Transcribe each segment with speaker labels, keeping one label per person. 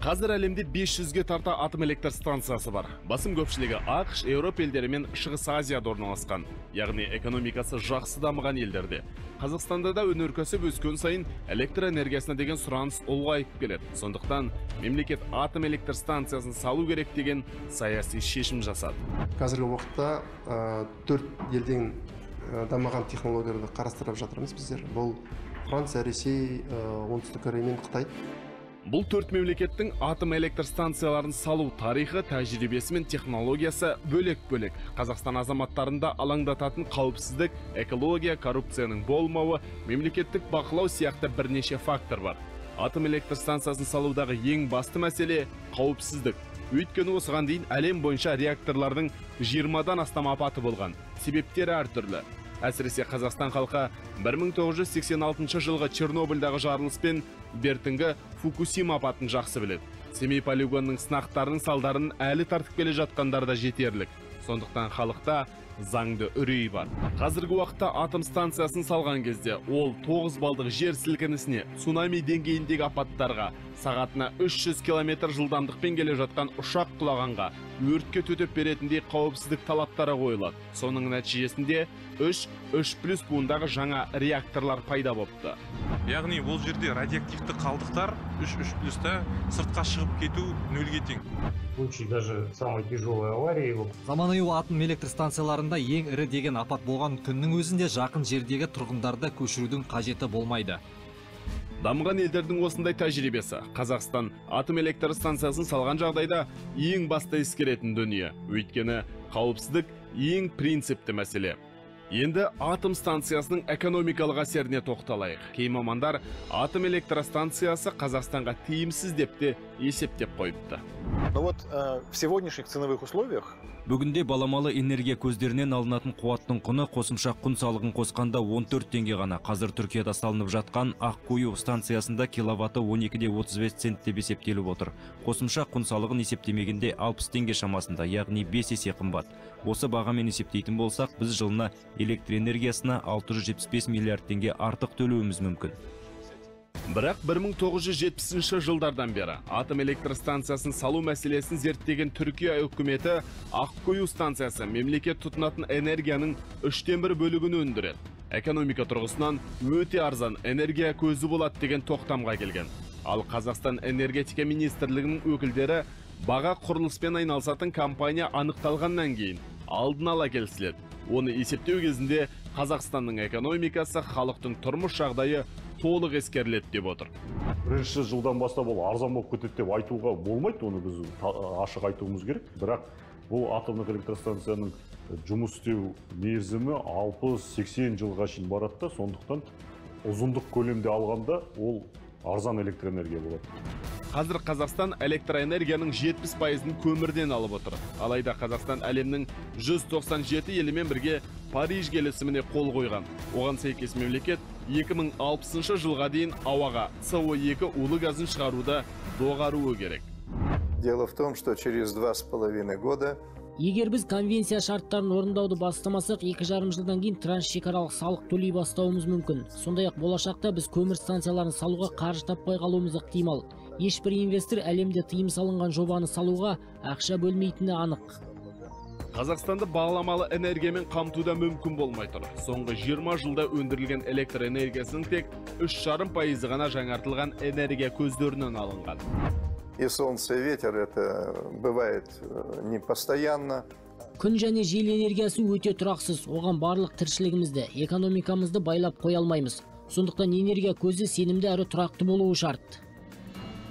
Speaker 1: Қазір әлемде 500-ге тарта атом электр станциясы бар. Басым көпшілігі АҚШ, Еуропа елдері мен Шығыс Азияда орналасқан. Яғни экономикасы жақсы дамыған елдерде. Қазақстанда да өнеркәсіп өскен сайын электр энергиясына деген сұраныс ұлғайып келеді. Сондықтан мемлекет атом электр станциясын салу керек деген саяси шешім жасады.
Speaker 2: Қазіргі уақытта 4 елден дамыған технологияларды қарастырып жатырмыз біздер. Бұл Франция, Ресей, Оңтүстік Корея мен Қытай.
Speaker 1: Бұл 4 мемлекеттің атом электр станцияларын салу тарихы, тәжірибесі мен технологиясы бөлек-бөлек. Қазақстан азаматтарында алаңдататын қауіпсіздік, экология, коррупцияның болмауы, мемлекеттік бақылау сияқты бірнеше фактор бар. Атом электр станциясын салудағы ең басты мәселе қауіпсіздік. Өйткені осыған дейін әлем бойынша реакторлардың 20-дан астам апаты болған. Себептері әртүрлі. Әсіресе Қазақстан халқы 1986 жылғы Чернобыльдағы жарылыс пен бертінгі Фукусима апатын жақсы біледі. Семей полигонының сынақтарының салдарын әлі тартып келе жатқандар да жетерлік. Сондықтан халықта заңды үрей бар. Қазіргі уақытта атом станциясын салған кезде ол 9 балдық жер сілкінісіне, цунами деңгейіндегі апаттарға, сағатына 300 километр жылдамдықпен келе жатқан ұшақ құлағанға, өртке төтеп беретіндей қауіпсіздік талаптары қойылады. Соның нәтижесінде 3 плюс буындағы жаңа реакторлар пайда болыпты.
Speaker 3: Яғни бұл жерде радиоактивті қалдықтар 3 плюста сыртқа шығып кету нөлге тең.
Speaker 4: В случае даже самой тяжелой аварии.
Speaker 5: Заманауи атом электр станцияларында ең ірі деген апат болған күннің өзінде жақын жердегі тұрғындарды көшірудің қажеті болмайды.
Speaker 1: Дамыған елдердің осындай тәжірибесі Қазақстан атом электр станциясын салған жағдайда ең басты ескеретін дүние. Өйткені қауіпсіздік ең принципті мәселе. Енді атом станциясының экономикалық әсеріне тоқталайық. Кей мамандар атом электростанциясы Қазақстанға тиімсіз деп те есептеп қойыпты.
Speaker 6: Но вот в сегодняшних ценовых условиях
Speaker 7: Бүгінде баламалы энергия көздерінен алынатын қуаттың құны қосымша құн салығын қосқанда 14 теңге ғана. Қазір Түркияда салынып жатқан Аққою станциясында киловатты 12,35 цент деп есептеліп отыр. Қосымша құн салығын есептемегенде 60 теңге шамасында, яғни 5 есе қымбат. Осы бағамен есептейтін болсақ, біз жылына электр энергиясына 675 миллиард теңге артық төлеуіміз мүмкін.
Speaker 1: Бірақ 1970 жылдардан бері атом электр станциясын салу мәселесін зерттеген Түркия үкіметі Аққою станциясы мемлекет тұтынатын энергияның 1/3 бөлігін өндіреді. Экономика тұрғысынан өте арзан энергия көзі болады деген тоқтамға келген. Ал Қазақстан энергетика министрлігінің өкілдері баға құрылыспен айналысатын компания анықталғаннан кейін алдын ала келісіледі. Оны есептеу кезінде Қазақстанның экономикасы, халықтың тұрмыс жағдайы толық ескеріледі деп отыр.
Speaker 8: Бірінші жылдан бастап ол арзан болып кетеді деп айтуға болмайды, оны біз ашық айтуымыз керек. Бірақ бұл атомдық электростанцияның жұмыс істеу мерзімі 60-80 жылға шейін барады да, сондықтан ұзындық көлемде алғанда ол арзан электроэнергия болады.
Speaker 1: Қазір Қазақстан электроэнергияның 70%-ын көмірден алып отыр. Алайда Қазақстан әлемнің 197 елімен бірге Париж келісіміне қол қойған. Оған сәйкес мемлекет 2060 жылға дейін ауаға СО2 улы газын шығаруды доғаруы керек.
Speaker 9: Дело в том, что через 2,5 года
Speaker 10: Егер біз конвенция шарттарын орындауды бастамасақ, 2,5 жылдан кейін трансшекаралық салық төлей бастауымыз мүмкін. Сондай-ақ болашақта біз көмір станцияларын салуға қаржы таппай қалуымыз ықтимал. Ешбір инвестор әлемде тыйым салынған жобаны салуға ақша бөлмейтіні анық.
Speaker 1: Қазақстанды баламалы энергиямен қамтуда мүмкін болмай тұр. Соңғы 20 жылда өндірілген электр энергиясының тек 3,5% ғана жаңартылған энергия көздерінен алынған.
Speaker 9: И солнце, и ветер, это бывает не постоянно.
Speaker 10: Күн және жел энергиясы өте тұрақсыз. Оған барлық тіршілігімізді, экономикамызды байлап қоя алмаймыз. Сондықтан энергия көзі сенімді әрі тұрақты болуы шарт.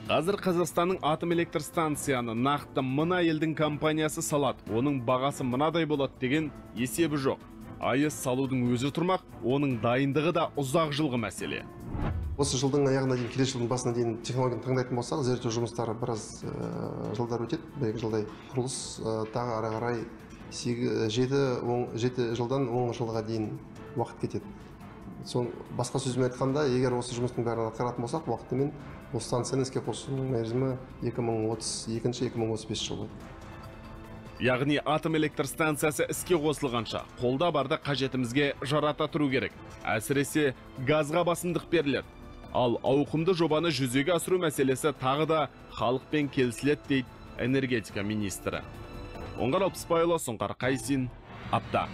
Speaker 1: Қазір Қазақстанның атом электр станцияны нақты мына елдің компаниясы салады. Оның бағасы мынадай болады деген есебі жоқ. АЭС салудың өзі тұрмақ, оның дайындығы да ұзақ жылғы мәселе.
Speaker 2: Осы жылдың аяғына дейін, келесі жылдың басына дейін технологияны таңдайтын болсақ, зерттеу жұмыстары біраз жылдар өтеді, бір-екі жылдай. Құрылыс тағы ары қарай 7 жылдан 10 жылға дейін уақыт кетеді. Сон басқа сөзбен айтқанда, егер осы жұмыстың бәрін атқаратын болсақ, уақытымен осы станцияны іске қосудың мерзімі 2032-2035 жыл болады.
Speaker 1: Яғни атом электр станциясы іске қосылғанша қолда барды қажетімізге жарата тұру керек. Әсіресе газға басымдық беріледі. Ал ауқымды жобаны жүзеге асыру мәселесі тағы да халықпен келісіледі, дейді энергетика министрі. Оңғар Алпысбайұлы, Сұңқар Қайсин, Апта.